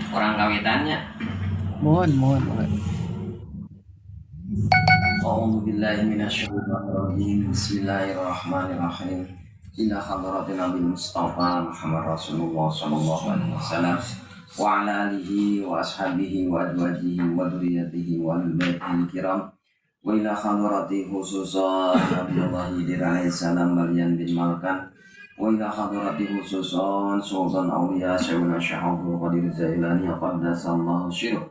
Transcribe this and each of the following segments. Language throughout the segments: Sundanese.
Orang kawitannya. Mohon, mohon, mohon. A'udzu billahi minasyaitonir rajim. Bismillahirrahmanirrahim. Ila hadratin Nabi Mustafa Muhammad Rasulullah sallallahu alaihi wasallam wa ala alihi wa ashabihi wa azwajihi wa dzurriyyatihi wa ahlil baitihi kiram wa ila hadrati khususan Nabiullah Khidir alaihi salam Balyan bin Malkan wa ila hadrati khususan Sultan Auliya Syekhuna Syekh Abdul Qadir Jailani qaddasallahu sirruh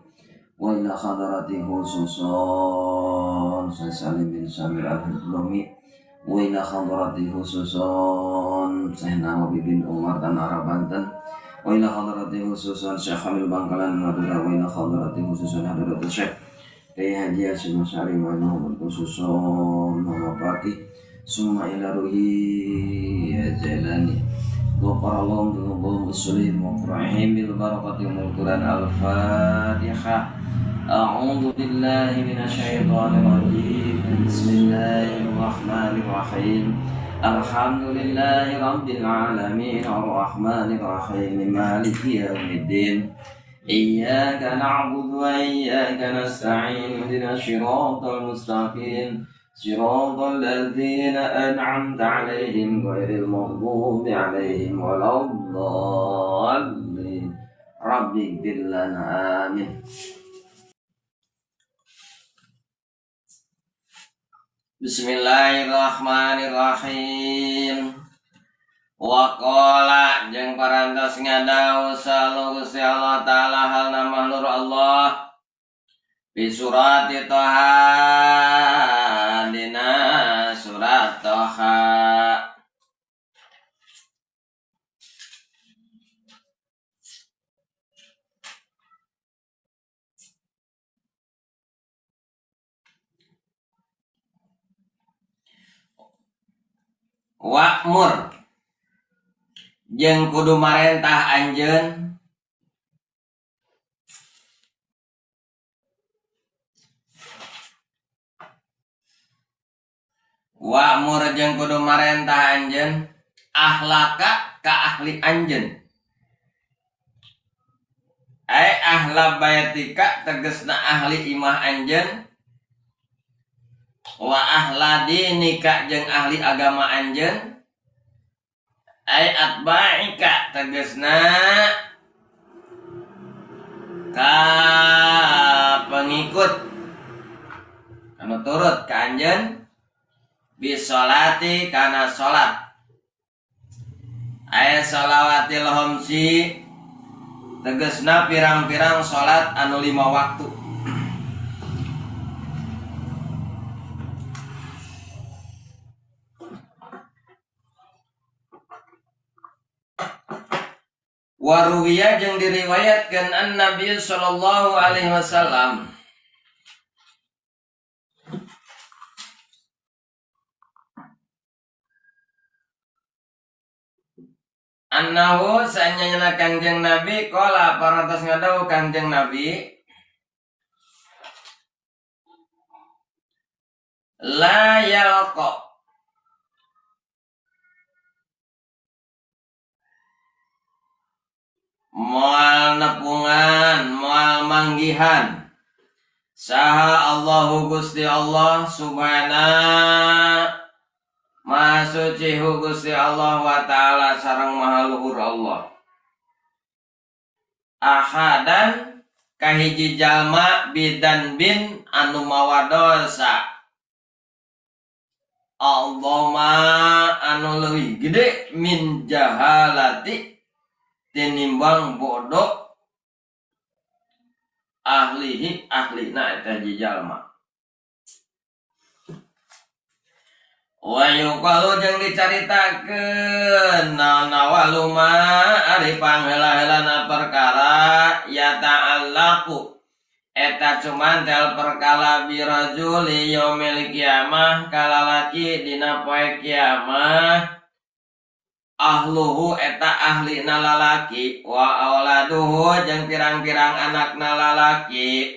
wa ila hadrati khususan Syekh Salim bin Samir Al-Hudlumi wa ila hadrati khususan Syekh Nawawi bin Umar dan Arab Banten wa ila hadrati khususan Syekh Hamil Bangkalan Madura wa ila hadrati khususan Hadratus Syekh Kiai Haji Hasyim Asy'ari wa ila khususan Mama Pati summa ila ruhi ya Jailani ghafarallahu dzunubahum usulihim wa qur'ihim bil barakati umul Quran. Al-Fatihah. A'udzu billahi minasyaitonir rajim. Bismillahirrahmanirrahim. Alhamdulillahi rabbil alamin arrahmanir rahim maliki yaumiddin. Iyyaka na'budu wa iyyaka nasta'in ihdinas siratal mustaqim siratal ladzina an'amta 'alaihim ghairil maghdubi 'alaihim waladdallin. Rabbighfir lana amin. Bismillahirrahmanirrahim. Wa qala jeung parantos ngadau salu Gusti Allah taala halna mahlur Allah bi surat Toha dina surat Toha. Wa'mur jeung kudu marentah anjeun wa'mur jeung kudu marentah anjeun ahlaka ka ahli anjeun ai ahla baitika tegesna ahli imah anjeun wa ahla dinika jeung ahli agama anjeun ai atba'ika tegesna ka pengikut anu turut ka anjeun bisolati kana salat ai sholawatil khamsi tegesna pirang-pirang salat anu 5 waktu. Waruwiya jeung diriwayatkeun an Nabi sallallahu alaihi wasallam annahu sanyana Kangjeng Nabi qala parantos ngadawuh Kangjeng Nabi la yalqa moal nepungan moal manggihan saha Allahu Gusti Allah subhana maha suci hu Gusti Allah wa ta'ala sareng maha luhur Allah ahadan kahiji jalma bidan bin anu mawa dosa Allahumma anu leuwih gede min jahalati tinimbang bodoh ahlihi ahlina eta hiji jalma. Wa yuqalu jeung dicaritakeun naon awaluma ari pangheula-heulana perkara ya ta'allaqu eta cumantel perkara birajuli yaumil kiamah kalalaki dina poe kiamah ahluhu eta ahlina lalaki wa auladuhu jeung pirang-pirang anakna lalaki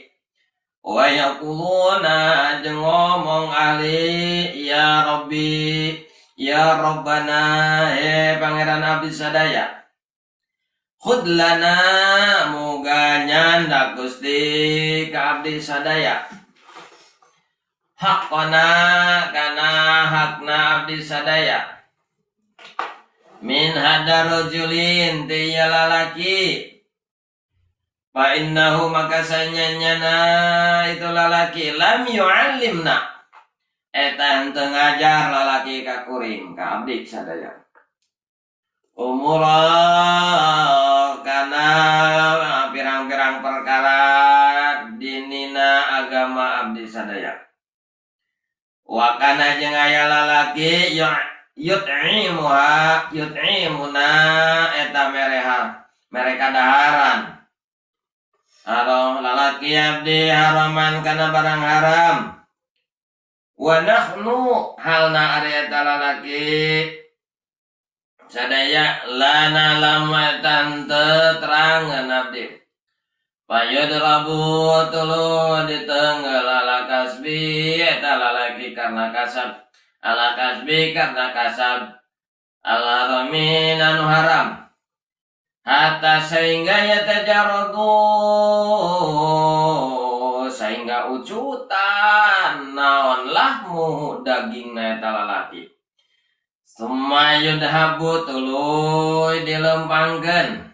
wa yaquluna jeung ngomong ahli ya rabbi ya rabbana he pangeran abdi sadaya khud lana muga nyandak Gusti ka abdi sadaya hakona kana hakna abdi sadaya min hadarojulin ti lalaki fa innahu maka sanyanyana itu lalaki lam yu'allimna eta henteu ngajar lalaki ka kuring ka abdi sadaya umura kana pirang-pirang perkara dinina agama abdi sadaya wa kana jeung aya lalaki yut'imuha yut'imuna eta mereha mereka daharan haram lalaki abdi haraman kana barang haram wa nahnu halna ari eta lalaki sadaya lana lama tante terangan abdi payadrabu tulu ditenggel ala kasbi eta lalaki karena kasab ala kasbi karena kasab ala ramin anu haram hatta sehingga yatajaradu sehingga ucutan naon lahmu dagingna eta lalaki summa yudhabu tuluy dilempangkeun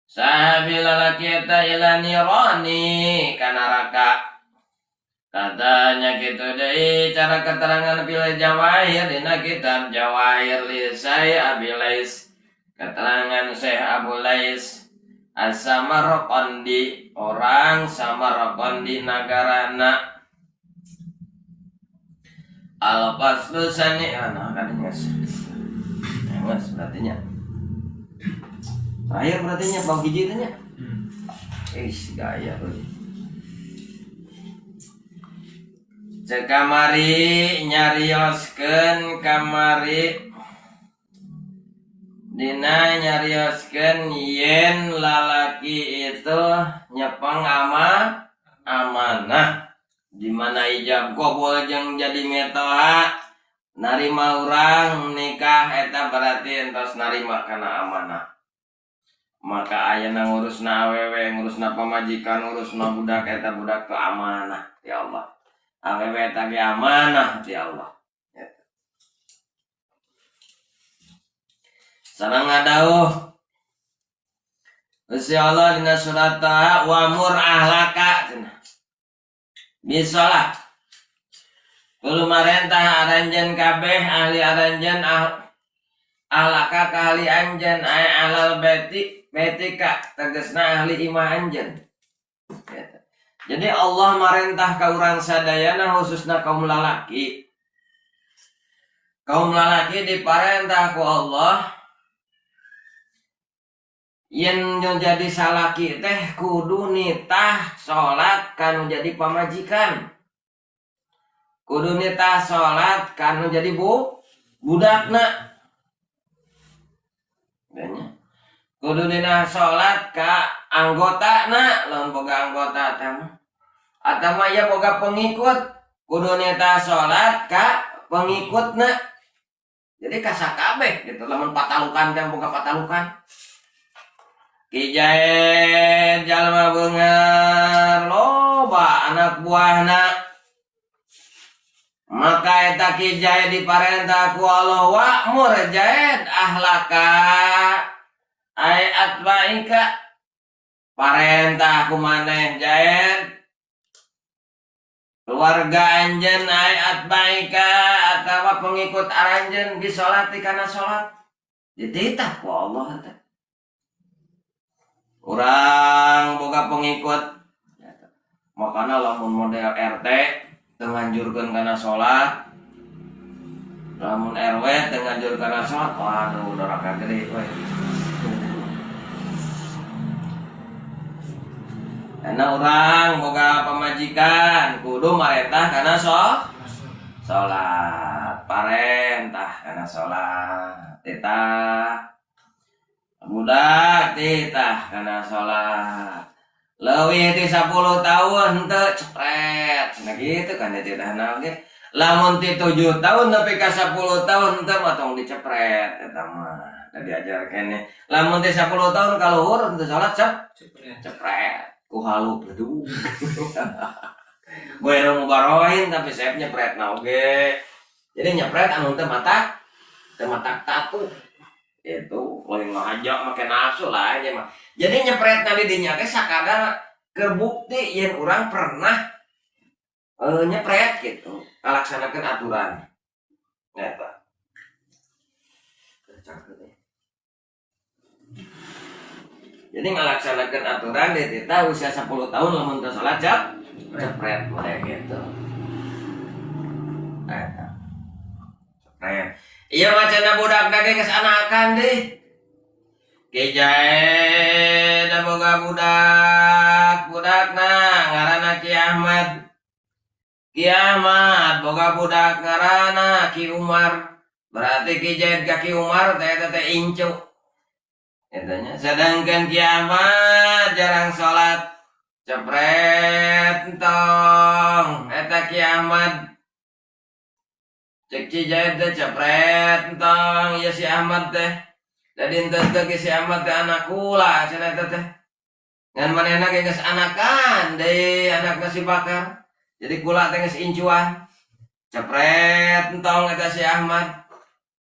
sahabi lalaki eta ila nirani ka neraka katanya kitu deui cara keterangan fil jawahir dina kitab Jawahir li Syekh Abi Lais keterangan Syekh Abu Lais As-Samarqandi orang Samarqandi nagarana al-faslu sani nah kan geus geus berarti nya terakhir berarti nya bang hiji teh nya gaya euy cek kamari nyarioskeun kamari dina nyarioskeun yen lalaki itu nyepeng amanah di mana ijab qabul jeung jadi mitoha narima urang nikah eta berarti entos narima kana amanah maka ayeuna ngurusna awewe ngurusna pamajikan ngurusna budak eta budak teu amanah ti Allah awewe eta ge amanah ti Allah sareng ngadauh Gusti Allah dina surat Taha wa mur ahlaka cenah bisalah kudu marentah aranjeun kabeh ahli aranjeun ahlaka ka ahli anjeun ay ahlal baiti baitika tegasna ahli imah anjeun. Jadi Allah marentah ka urang sadayana khususna kaum lalaki. Kaum lalaki diparentah ku Allah yen jadi salaki teh kudu nitah salat kanu jadi pamajikan. Kudu nitah salat kanu jadi budakna. Kudu nitah salat ka anggotana, lamun boga anggota teh mah. Atawa ieu boga pengikut, kudu nitah salat ka pengikutna. Jadi kasakabeh gitu lamun patalukan teh boga patalukan. Ki Jaid jalma beungar loba anak buahna. Maka eta Ki Jaid diparentah ku Allah wa'mur Jaid ahlaka ay atbaika parentah ku maneh Jaid keluarga anjeun ay atbaika atawa pengikut aranjeun bisolati kana salat dititah ku Allah teh. Urang boga pengikut makana lamun model RT teu nganjurkeun kana salat, lamun RW teu nganjurkeun kana salat, waduh doraka gede we. Karena urang boga pamajikan kudu marentah kana salat, parentah kana salat, titah budak titah kana salat. Leuwih ti 10 tahun henteu cepret cenah kitu kan titahna oge. Lamun ti 7 tahun nepi ka 10 tahun henteu mah tong dicepret eta mah. Da diajarkeun nya. Lamun teh 10 tahun kaluhur teu salat cepret ku halu bledug. Gue mubarohin tapi saya nyepret na oge. Jadi nyepret anu teu matak tatu. Itu lain ngajak make nafsu lah aja mah. Jadi nyepret na di dinya teh sakadar kebukti yen urang pernah nyepret gitu, ngalaksanakeun aturan. Eta. Jadi ngalaksanakeun aturan di tita usia 10 tahun lamun teu salat cepret boleh gitu. Eta. Cepret. Iya macana budak dage geus anakan deh. Ki Jaid boga budak, budakna ngaranna Ki Ahmad. Ki Ahmad boga budak ngaranna Ki Umar. Berarti Ki Jaid ka Ki Umar teh eta teh incu. Etanya sedangkan Ki Ahmad jarang salat. Cepret entong eta Ki Ahmad. Cek Ki Jaid teh cepret entong ieu si Ahmad teh. Da dinten teh si Ahmad teh anak kula cenah eta teh. Ngan manehna ge geus anakan deui anakna si Bakar. Jadi kula teh geus incuan. Cepret entong eta si Ahmad.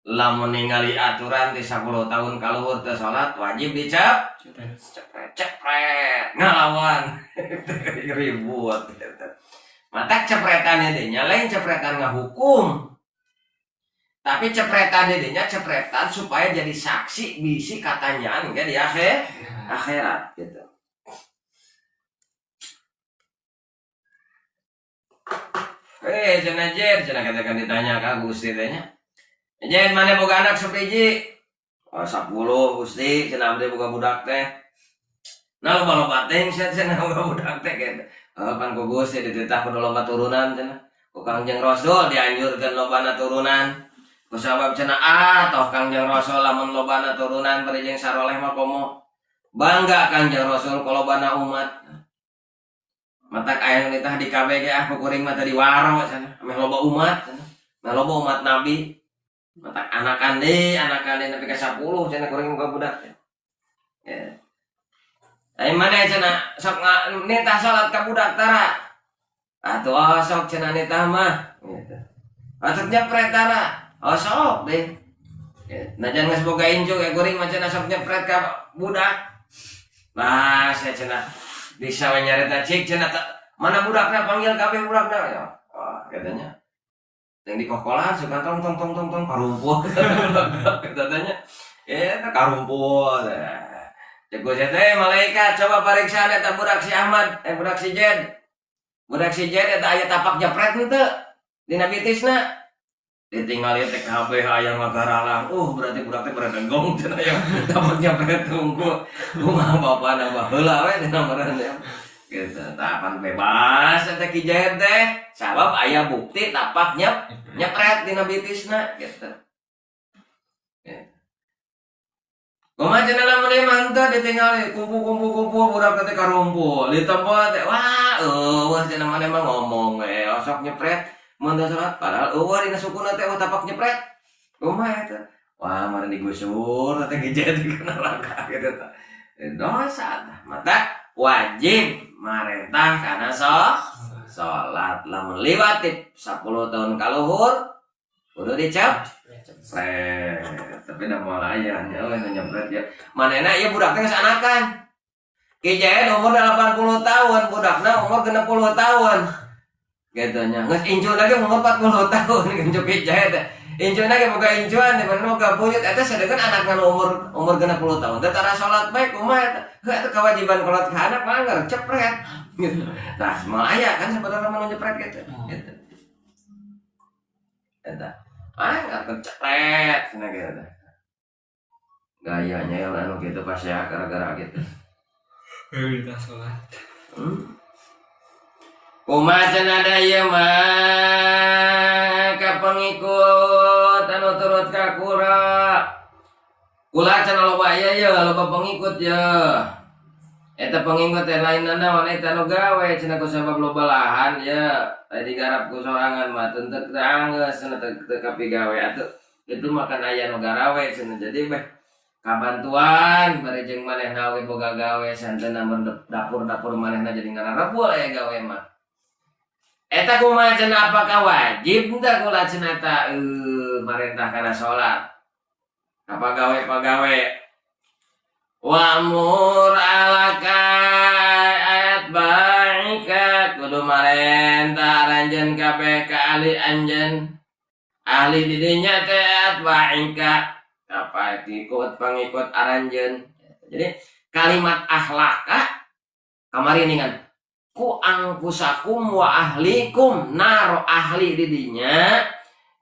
Lamun ningali aturan di 10 tahun kaluhur teu salat wajib dicap cepret cepret ngalawan ribut. Matak cepretan dinya lain cepretan ngahukum. Tapi cepretan dinya cepretan supaya jadi saksi bisi katanyaan ke di akhirat gitu. Cenah jer cenah katakan ditanya ka Gusti teh nya. Jen mana boga anak sabiji? Oh, 10 Gusti, cenah abdi boga budak teh. Nah loba-loba teh cenah boga budak teh gitu. Oh, pan ku Gusti dititah kudu loba turunan cenah. Ku Kangjeng Rasul dianjurkeun lobana turunan. Ku sabab cenah toh Kangjeng Rasul lamun lobana turunan bari jeung saroleh mah komo. Bangga Kangjeng Rasul ku lobana umat. Matak aya nu nitah di KBG ku kuring mah teh diwaro cenah, ameh loba umat cenah. Meh loba umat Nabi. Matak anakan deui nepi ka 10 cenah kuring muka budak teh. Ya. Ai maneh cenah sok nitah salat ka budak tara. Atuh sok cenah nitah mah gitu. Atuh nyepret tara. Oh sok deh. Ya, najan geus boga incu ge kuring mah cenah sok nyepret ka budak. Nah, saya cenah bisa nyarita cik cenah mana budakna panggil kabeh budakna ya. Oh, katanya. Yang di kokolan suka tong tong tong tong tong karumpul. Katanya eta karumpul. Cek gue teh malaikat coba periksa eta budak si Ahmad, budak si Jed. Budak si Jed eta aya tapak jepret henteu dina bitisna. Ditinggali teh kabeh aya ngagaralang. Berarti budak teh beredenggong cenah aya tapak jepret tunggu. Kumaha bapana baheula we dina meureun ya. Gitu, tapan bebas eta Ki Jaid teh sabab aya bukti tapak nyepret dina bitisna gitu. Ya. Kumaha cenah lamun ieu mah henteu ditinggali kumpul-kumpul-kumpul budak teh karumpul di tempat teh wah eueuh cenah maneh mah ngomong we osok nyepret mun teu salat padahal eueuh dina sukuna teh tapak nyepret. Kumaha eta? Wah, mana digusur teh Ki Jaid ke neraka gitu tah. Dosa tah. Mata wajib marentah karena salat lamun liwat 10 tahun kaluhur kudu dicap cepret. Tapi da moal aya nya euy nu nyepret ya. Manehna ieu budak teh geus anakan. Ki Jaid umur 80 tahun, budakna umur 60 tahun. Gitu nya. Geus incu lagi umur 40 tahun incu Ki Jaid teh. Incuna ge boga incuan di mana boga buyut eta sedengkeun anakna nu umur 60 tahun teh tara salat bae kumaha eta. Heuh eta kewajiban kolot ka anak mah anggar cepret gitu. Tah moal aya kan sebenarnya mah nu nyepret gitu. Gitu. Eta. Anggar cepret cenah gitu. Gayanya ya anu gitu pas ya gara-gara gitu. Prioritas salat. Kumaha cenah da ieu mah ka pengikut anu turut ka kura. Kula cenah loba ieu ye loba pengikut ye. Eta pengikut teh lain naon eta nu gawe cenah ku sabab loba lahan ye. Tadi garap ku sorangan mah teu teu anggeus cenah teu kapigawe atuh. Itu makan aya nu garawe cenah jadi meh Kabantuan bari jeung manehna oge boga gawe santeuna dapur-dapur manehna jadi ngararebul aya gawe mah. Eta kumaha cenah apakah wajib henteu kula cenah eta marentah kana salat. Ka pagawe-pagawe. Wa'mur ahlaka atba'ika kudu marentah aranjeun kabeh ka ahli anjeun. Ahli di dinya teh atba'ika apa ikut pangikut aranjeun. Jadi kalimat ahlaka kamari ningan ku angfusakum wa ahlikum naro ahli di dinya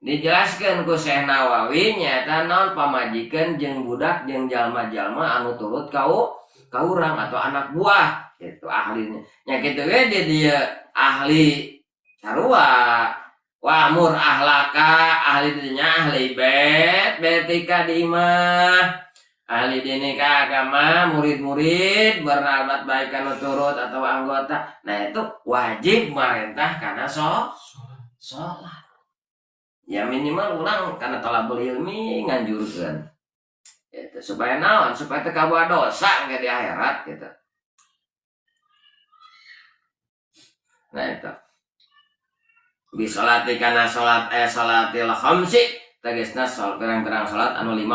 dijelaskeun ku Syekh Nawawi nyaeta naon pamajikan jeung budak jeung jalma-jalma anu turut ka urang atau anak buah gitu ahlinya. Nya kitu we di dieu ahli sarua. Wa'mur ahlaka ahli dinya ahli bait betika di imah ahli dinika agama murid-murid bernabat baik anu turut atau anggota. Nah itu wajib marentah karena sholat. Ya minimal ulang karena tolabul ilmi nganjurkeun. Gitu, supaya naon supaya teu kabawa dosa engke di akhirat gitu. Nah itu bisolati kana salat salatil khamsi tegasna salat pirang-pirang salat anu 5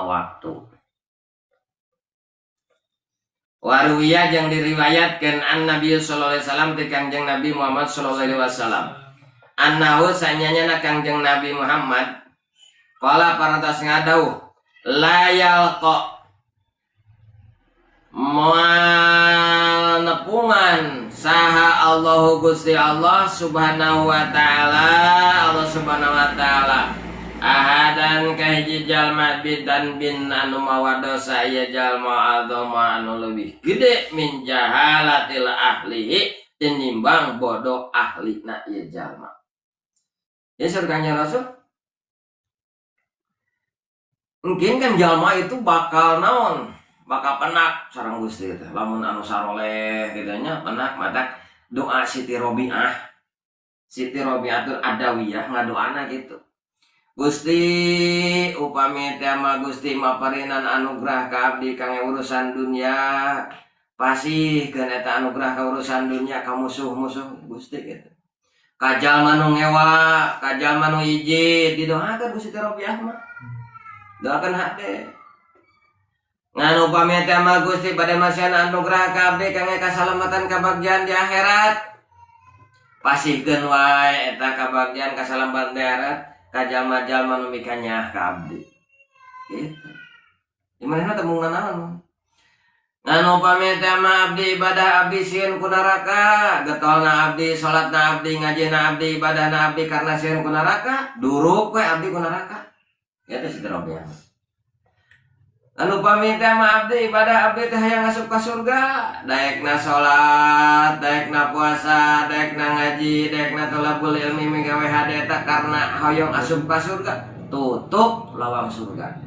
waktu. Waruwiya jeung diriwayatkeun an Nabi sallallahu alaihi wasallam ti Kangjeng Nabi Muhammad sallallahu alaihi wasallam. Annahu sanyanya Kangjeng Nabi Muhammad qala parantos ngadauh la yalqa moal nepungan saha Allahu Gusti Allah Subhanahu wa taala Allah Subhanahu wa taala ahadan ka hiji jalma bidan bin anu mawa dosa ieu jalma azama anu leuwih gede min jahalatil ahlihi tinimbang bodoh ahlina ieu jalma. Ya surganya Rasul mungkin kan jalma itu bakal naon bakal penak sareng Gusti teh lamun anu saroleh kitu nya penak matak doa Siti Robiah Siti Robiatul Adawiyah ngadoana gitu. Gusti upami teh mah Gusti maparinan anugerah ka abdi kangge urusan dunia pasihkeun eta anugerah ka urusan dunia ka musuh-musuh Gusti gitu. Ka jalma nu ngewa, ka jalma nu hiji didoakeun ku Siti Robiah mah. Doakeun hade. Ngan upami teh mah Gusti bade masihan anugerah ka abdi kangge kasalamatan kabagjaan di akhirat. Pasihkeun wae eta kabagjaan kasalamatan di akhirat ka jalma-jalma nu mikanyah ka abdi. Gitu. Di manehna teh mung nanaon. Ngan upami teh mah abdi ibadah abdi sieun ku neraka, getolna abdi, salatna abdi, ngajina abdi, ibadahna abdi karena sieun ku neraka, duruk we abdi ku neraka. Eta Siti Robiah. Anu pamit teh mah abdi ibadah abdi teh hayang asup ka surga, daekna salat, daekna puasa, daekna ngaji, daekna thalabul ilmi migawe hade eta karena hoyong asup ka surga, tutup lawang surga.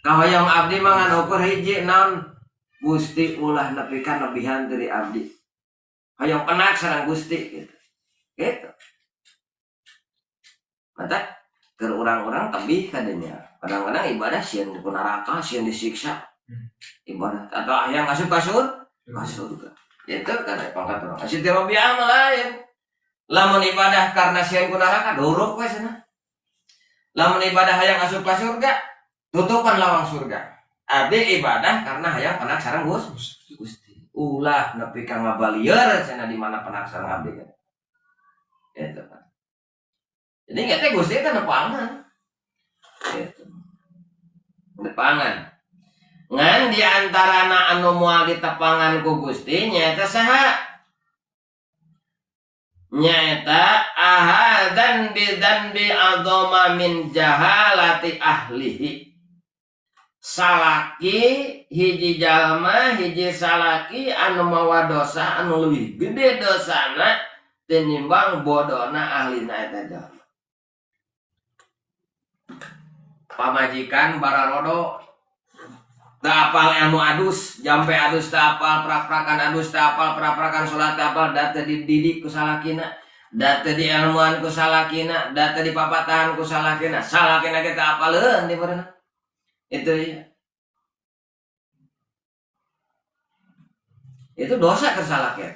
Kahoyong abdi mah ngan ukur hiji naon Gusti ulah nepi ka nebihan dari abdi. Hoyong penak sareng Gusti gitu. Gitu. Mata keur urang-urang tebih kadenya. Kadang-kadang ibadah sieun ku neraka, sieun disiksa. Ibadah atau hayang asup ka surga. Itu kan pangkat urang. Siti Robiah mah lain. Lamun ibadah karena sieun ku neraka duruk we cenah. Lamun ibadah hayang asup ka surga, tutupan lawang surga. Abdi ibadah karena hayang penak sareng Gusti. Ulah nepi ka ngabalieur cenah di mana penak sareng abdi kan. Gitu kan. Jadi nggak teh Gusti teh nepangan. Gitu. Nepangan. Ngan di antarana anu moal ditepangan ku Gusti nyaeta saha? Nyaeta ahadan bidzanbi adzama min jahalati ahlihi. Salaki hiji jalma hiji salaki anu mawa dosa anu leuwih gede dosana tinimbang bodona ahlina eta jalma. Pamajikan bararodo teu apal ilmu adus, jampe adus teu apal, prak-prakan adus teu apal, prak-prakan salat teu apal, da teu dididik ku salakina. Da teu diilmuan ku salakina, da teu dipapatahan ku salakina, salakina kita apaleun di meureunna. Itu ya. Itu dosa keur salaki.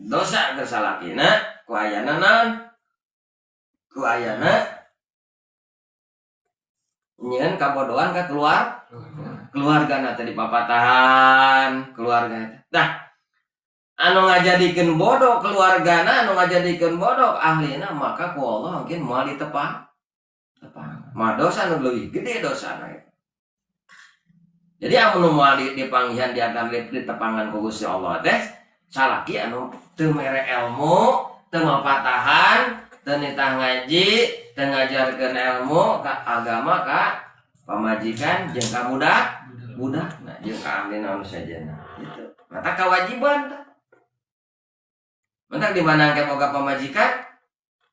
Dosa keur salakina ku ayana naon? Ku ayana nyieun kabodohan ka keluarga teh dipapatahan keluarga eta. Nah, anu ngajadikeun bodoh keluargana, anu ngajadikeun bodoh ahlina, maka ku Allah mungkin moal ditepang. Tepang. Mah dosa nu leuwih gede dosana eta. Jadi amun moal dipanggihan di antara ditepangan ku Gusti Allah teh salaki anu teu mere ilmu, teu mapatahan, teu nitah ngaji, teu ngajarkeun ilmu ka agama ka pamajikan jeung ka budak, budakna jeung ka ahlina anu sajana gitu. Mata kewajiban tah. Mentak di mana engke boga pamajikan,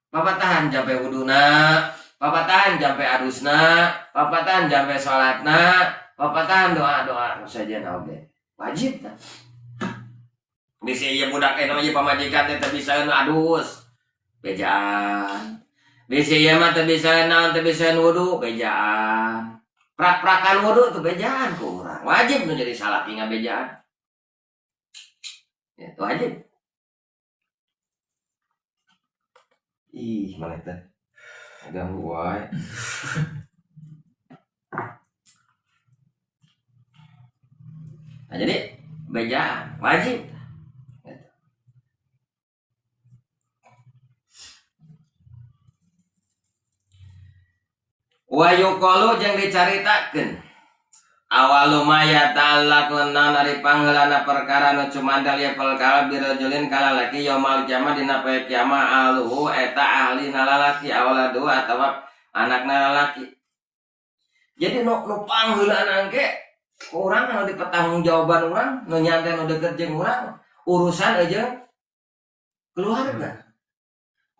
papatahan jampe wuduna, papatahan jampe adusna, papatahan jampe salatna, papatahan doa-doa nu sajana oge. Wajib tah. Bisi ieu budak teh ieu pamajikan teh teu bisa nu adus. Bejaan. Bisi ieu mah teu bisa naon, teu bisa wudu, bejaan. Prak-prakan wudu tuh bejaan ku urang. Wajib nu jadi salaki ngabejaan. Ya, itu wajib. Ih, mana teh? Ganggu wae. Nah, jadi bejaan wajib. Wa yuqalu jeung dicaritakeun awalu ma yata'allaqu naon ari pangheulana perkara nu cumandal ieu perkara birajulin kalalaki yaumul kiamah dina poe kiamah aluhu eta ahli lalaki awaladu atawa anakna lalaki. Jadi nu pangheulana engke urang anu dipertanggungjawaban urang nu nyanten nu deukeut jeung urang urusan jeung keluarga.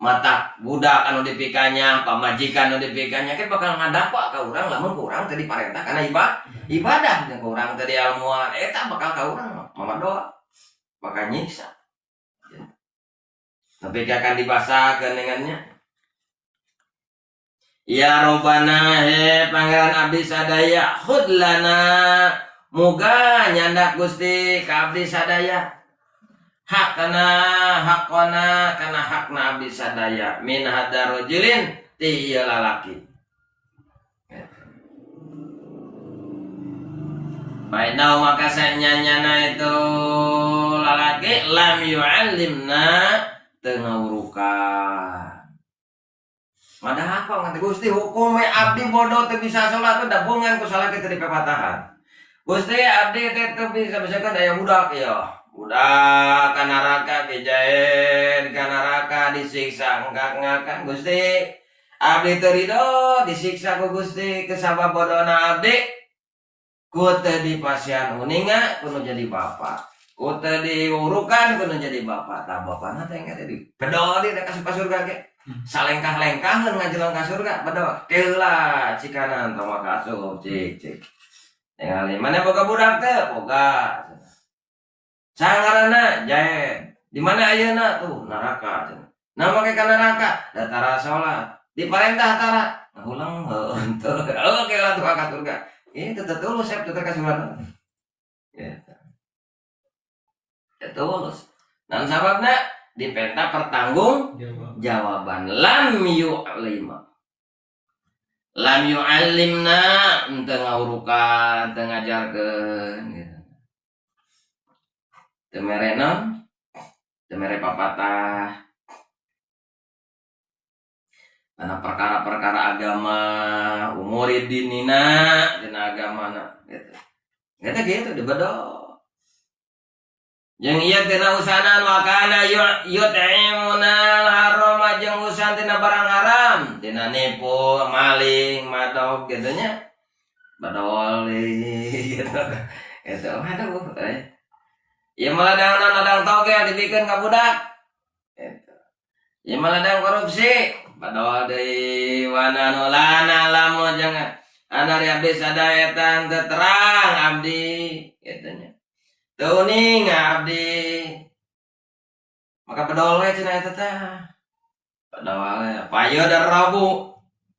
Mata budak anu dipikanya, pamajikan anu dipikanya kan bakal ngadampak ka urang lamun ku urang teh diparentah kana ibadah jeung ku urang teh dialmuan eta bakal ka urang mama doa bakal nyiksa. Tapi akan dibasakeun dengannya. Ya Robbana he pangeran abdi sadaya khud lana muga nyandak Gusti ka abdi sadaya hakana hakona kana hakna abdi sadaya min hadarujulin ti ieu lalaki. Bainau maka sanyanyana itu lalaki lam yu'allimna teu ngawurukan. Madah apa nganti Gusti hukum we abdi bodoh teu bisa salat teh dabungan ku salaki teu dipepatahan. Gusti abdi teh teu bisa misalkan aya budak ieu. Budak ka neraka dijaen ka neraka disiksa ngak-ngakan Gusti abdi teu rido disiksa ku Gusti kesabab bodona abdi ku teu dipasihan uninga kudu jadi bapa ku teu diurukan kudu jadi bapa tah bapana teh engke teh dipedol di ka surga ge salengkah-lengkaheun ngajeleng ka surga bedol keula cikanan tong maka asup cik cik ningali mana boga budak teh boga sangarana jae di mana ayeuna tuh neraka cenah. Nah make ka neraka da tara salat diparentah tara ngulang heuh henteu oke lah tuh ka surga ieu teu tulus sep teu ka surga gitu teu tulus dan sababna dipenta pertanggung jawaban lam yu'lima lam yu'allimna henteu ngawurukan teu ngajarkeun gitu teu mere naon teu mere papatah karena perkara-perkara agama umurid dinina dina agamana gitu eta kitu dibedol jeung ieu tina usanan wa kana yut'imuna harama jeung usahan tina barang haram tina nipu maling madog kitu nya badol gitu gitu aduh euy ieu mah ladang togel dibikeun ka budak gitu ieu mah ladang korupsi badol deui wana nu lana lamun jeung anari abdi sadaya eta teu terang abdi kitu nya teu uning abdi Maka bedol we cenah eta teh. Bedol we. Payo dar rabu.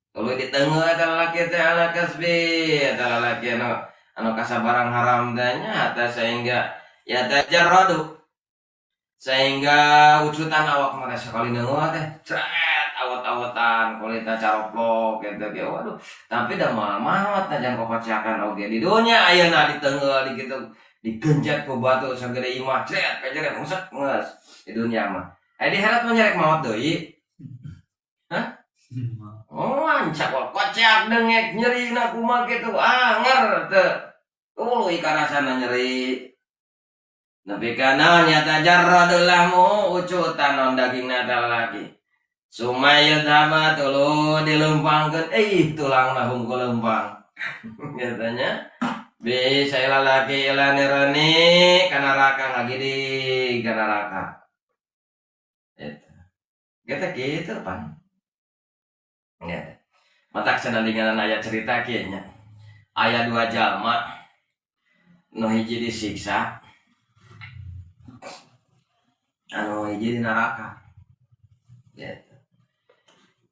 Tuluy diteungeu eta lalaki teh ala kasbi eta lalaki anu kasabarang haram teh nya teh sehingga ya tajarradu. Sehingga ucutan awak mah sakali neungeun teh cret awet-awetan kulitna caroplok gitu ge waduh tapi da moal maot najan kokocakan oge di dunya ayeuna diteunggeul di kitu digenjat ku batu sagede imah cret kajeret musek geus di dunya mah aya di akhirat mah nyerek maot deui. Hah? Oh ancak kocak dengek nyeri na kumaha kitu anger teu tuluy karasana nyeri. Nepi ka naon nya tajarradul lahmu ucutan non dagingna teh lalaki. Sumayadhaba tuluy dilempangkeun tulangna hungkul lempang. Katanya bisa lalaki ila nirani ka neraka ngagidig ka neraka. Eta. Kita kitu pan. Ya. Matak sanandingan aya cerita kieu nya. Aya dua jalma nu hiji disiksa anu hiji di neraka. Gitu.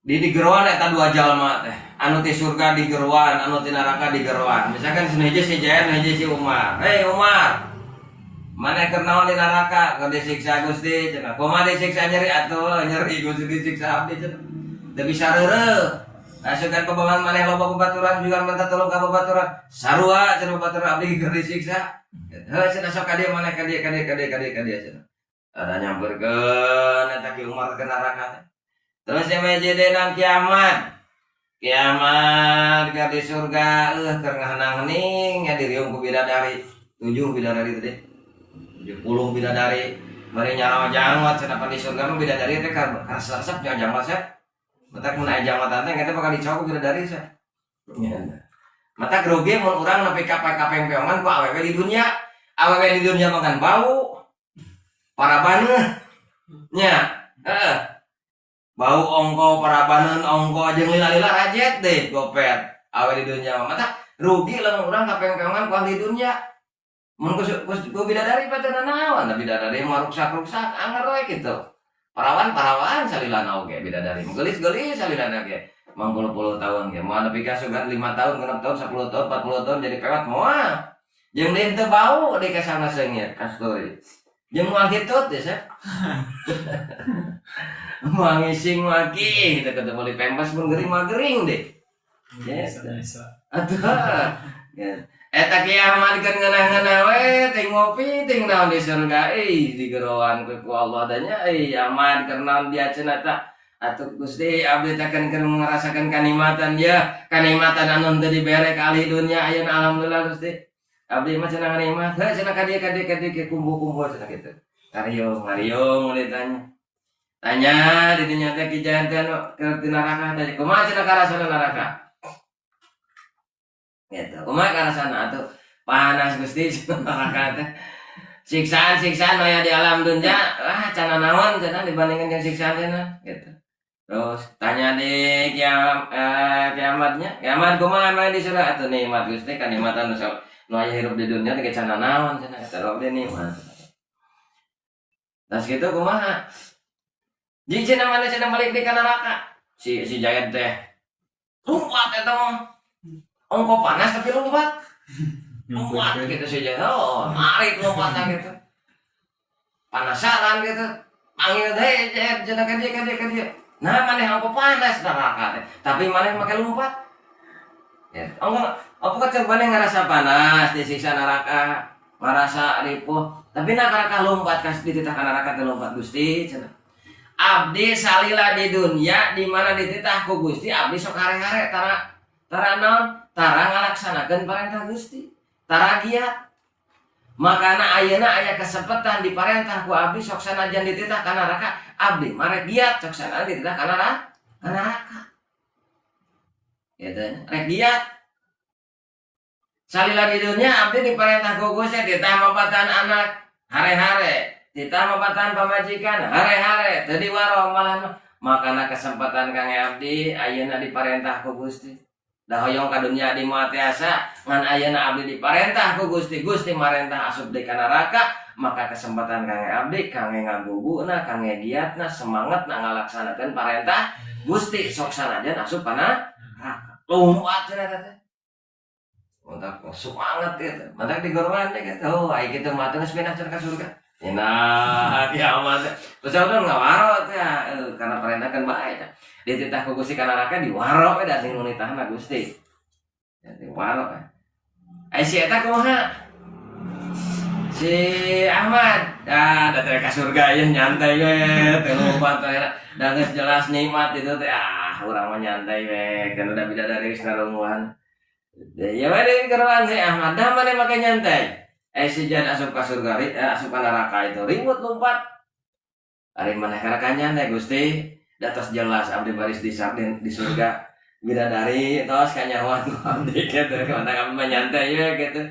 Di digeroan eta dua jalma teh, anu ti surga digeroan, anu ti neraka digeroan. Misalkan si hiji si Jayan, hiji si Umar. Hei Umar, maneh keur naon di neraka? Keur disiksa Gusti cenah. Kumaha disiksa nyeri atuh, nyeri Gusti disiksa abdi cenah. Teu bisa reureuh. Asukan pabangan maneh loba babaturan juga minta tolong ka babaturan. Sarua cenah babaturan abdi keur disiksa. Heuh cenah sok ka dieu maneh ka dieu ka dieu ka dieu ka dieu ka dieu cenah. Ada nyamperkeun eta Ki Umar ke neraka teh. Terus yang mejedenan kiamat. Kiamat keur di surga keur ngahenang-hening nya diriung ku bidadari. 7 bidadari teh. 70 bidadari. Bari nyarawa janggot cenah di surga mah bidadari teh karesep nya janggot sep. Matak mun aya janggotan teh eta bakal dicokok bidadari sep. Nya. Matak rugi mun urang nepi ka kapeng-peongan ku awewe di dunia. Awewe di dunia makan bau. Parabaneun nya heeh. Bau ongko parabaneun ongko jeung lila-lila rajet deh gopet awe di dunia mah. Matak rugi lamun urang kapeng-peongan ku ahli dunia. Mun ku bidadari patena naon da bidadari mah ruksak-ruksak anger we kitu. Parawan-parawan salilana oge bidadari mah geulis-geulis salilana ge. 50 tahun ge moal nepi ka sugan 5 tahun, 6 tahun, 10 tahun, 40 tahun jadi pewat moal. Jeung deui teu bau deui kasana seungit kasturi. Jeung moal hitut deh sep. Moal ngising moal ki gitu ketemu di pempes pun gering mah gering deh. Bisa. Atuh. Eta kiamat keur ngeunah-ngeunah we ting ngopi ting naon di surga digeroan ku Allah danya aman keur naon dia cenah tah. Atuh Gusti abdi teh kan keur ngarasakeun kanikmatan ya, kanikmatan anu teu dibere ka ahli dunya ayeuna alhamdulillah Gusti. Abdi mah cenah nganikmat, heuh cenah ka dieu ka dieu ka dieu kumbu-kumbu cenah kitu. Ngariung ngariung ditanya. Tanya di dinya teh ki janten keur di neraka teh kumaha cenah karasana neraka. Gitu. Kumaha karasana atuh panas Gusti cenah neraka teh. Siksaan-siksaan aya di alam dunya, ah cana naon cenah dibandingkan jeung siksaan cenah gitu. Terus tanya di kiamatnya, kiamat kumaha mah di surga atuh nikmat Gusti kanikmatan nu aya hirup di dunia teh cana naon cenah eta abdi nikmat. Tas kitu kumaha? Jeung cenah mana cenah balik di ka neraka. Si Jayat teh lompat eta mah. Ongko panas tapi lompat. Lompat gitu si Jayat. Oh, narik lompatna gitu. Panasaran gitu. Panggil deh Jayat cenah ka dieu ka dieu ka dieu. Nah maneh ongko panas neraka teh, tapi maneh make lompat. Ya, ongko apa kecil maneh ngerasa panas disiksa neraka, ngerasa ripuh, tapi nak neraka lompat kas dititah ka neraka teh lompat Gusti cenah. Abdi salila di dunia di mana dititah ku Gusti abdi sok hare-hare tara tara naon tara ngalaksanakeun parentah Gusti tara giat. Makana ayeuna aya kesempatan diparentah ku abdi sok sanajan dititah ka neraka abdi mah rek giat sok sanajan dititah ka neraka. Gitu rek giat. Salila di dunia abdi diparentah ku Gusti dititah mapatan anak hare-hare, dititah mapatan pamajikan hare-hare, teu diwaro malah. Makana kesempatan kang abdi ayeuna diparentah ku Gusti. Da hoyong ka dunya di moal tiasa ngan ayeuna abdi diparentah ku Gusti, Gusti marentah asup deui ka neraka, Maka kesempatan kangge abdi, kangge ngaguguna, kangge giatna, semangatna ngalaksanakeun parentah Gusti, sok sanajan asup kana neraka. Lompat cenah teh. Mantap, semangat gitu. Mantap di goroan teh gitu. Oh, ai kitu mah geus pindah cenah ka surga. Nah, kiamat. Terus udah ngawaro teh karena perintah kan bae teh. Dititah ku Gusti ka neraka diwaro we da nu nitahna Gusti. Jadi waro. Ai si eta kumaha? Si Ahmad, ah, da teh ka surga ya nyantai we, teu lompat teh. Da geus jelas nikmat itu teh, ah, urang mah nyantai we, kan udah bidadari geus ngarunguan. Ya we di goroan si Ahmad, dah mana make nyantai. Eh si Jan asup ka surga, asup ka neraka itu ribut lompat. Ari maneh kana nyantai Gusti, da tos jelas abdi baris di di surga bidadari tos kanyahoan ku abdi gitu, mana kami mah nyantai we gitu.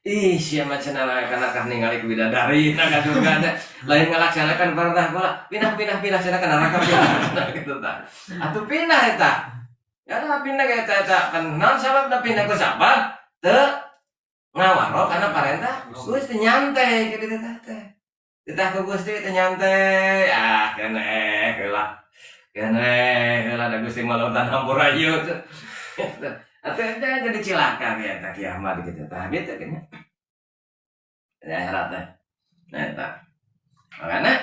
Ih, sia mah cenah kana kah ningali ku bidadari nah ka surga teh. Lain ngalaksanakan perintah kula, pindah pindah pindah cenah ka neraka pindah cenah gitu tah. Atuh pindah eta. Ya lah pindah ka eta eta kan naon sababna pindah ku sabab teu ngawaro karena parentah Gusti nyantai kitu teh teh. Titah ku Gusti teh nyantai, ah keneh heula. Keneh heula da Gusti mah lautan hampura ieu. Atuh eta jadi cilaka ge eta kiamat gitu tah gitu kan. Di akhirat teh. Nah eta. Makanya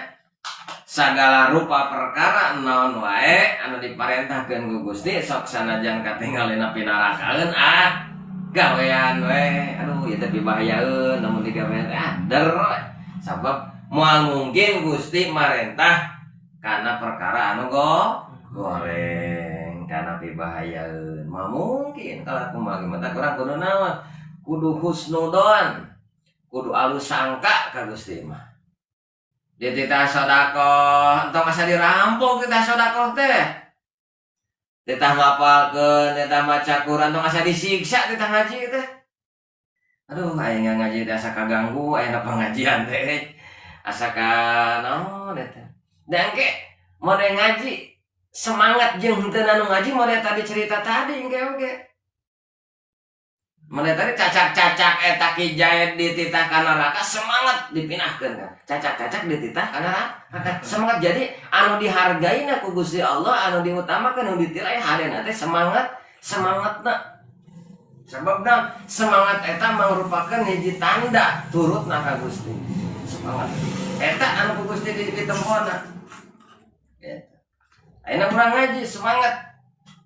sagala rupa perkara naon wae anu diparentahkeun ku Gusti sok sanajan katingalina pinarakaeun, ah gawean we, aduh ieu teh pibahayaeun namun digawean ah der we. Sabab moal mungkin Gusti marentah kana perkara anu goreng kana pibahayaeun, moal mungkin kalau kumaha mata kurang kudu naon, kudu husnudon, kudu alus sangka ka Gusti mah. Dititah sodakoh entong asa dirampok, titah sodakoh teh, titah ngapalkeun, titah maca Quran tong asa disiksa, titah ngaji teh, aduh aing ngaji teh asa kaganggu, aya pengajian teh asa ka naon eta. Dan ke mode ngaji semangat jeung henteu anu ngaji mode tadi cerita tadi engke oge. Mode tadi cacak-cacak eta Ki Jaid dititah ka neraka semangat dipinahkeun kan. Cacak-cacak dititah ka neraka semangat, jadi anu dihargaina ku Gusti Allah, anu diutamakeun, anu ditilai hadena teh semangat, semangatna. Sebabna semangat eta merupakan hiji tanda turutna ka Gusti. Semangat. Eta anu ku Gusti ditempona. Eta. Ayeuna kurang ngaji semangat.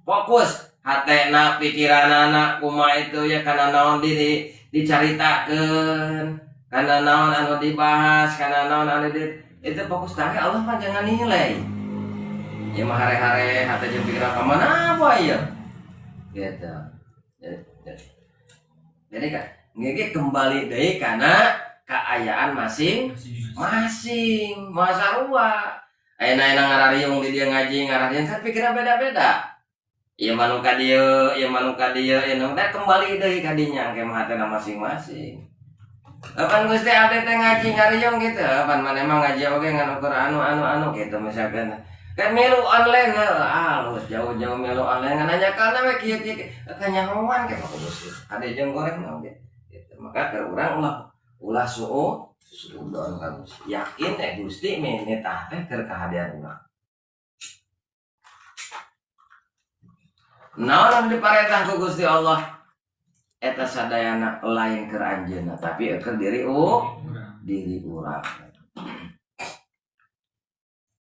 Fokus hatena, pikiranana kumaha itu ya, kana naon di dicaritakeun, kana naon anu dibahas, kana naon anu di itu fokus tah Allah mah jangan nilai. Ya mah hare-hare hate jeung pikiran ka mana apa ya. Gitu. Jadi kan ngege kembali deui kana kaayaan masing masing, moal sarua. Ayeuna ayeuna ngarariung di dia ngaji ngarariung kan pikiran beda-beda. Ieu mah nu ka dieu, ieu mah nu ka dieu, ieu nu teh kembali deui ka dinya engke mah hatena masing-masing. Kapan Gusti abdi teh ngaji ngariung gitu, kapan maneh mah ngaji oge ngan ukur anu anu anu gitu misalkan. Kan milu online halus jauh-jauh milu online ngan nanya kana we kieu kieu kanyahoan ke ku Gusti. Ade jeung goreng oge. Gitu. Maka ke urang ulah ulah suudon ka Gusti. Yakin eh Gusti nitah teh keur kahadean urang. Naon anu diparentah ku Gusti Allah eta sadayana lain keur anjeunna tapi keur diri diri urang.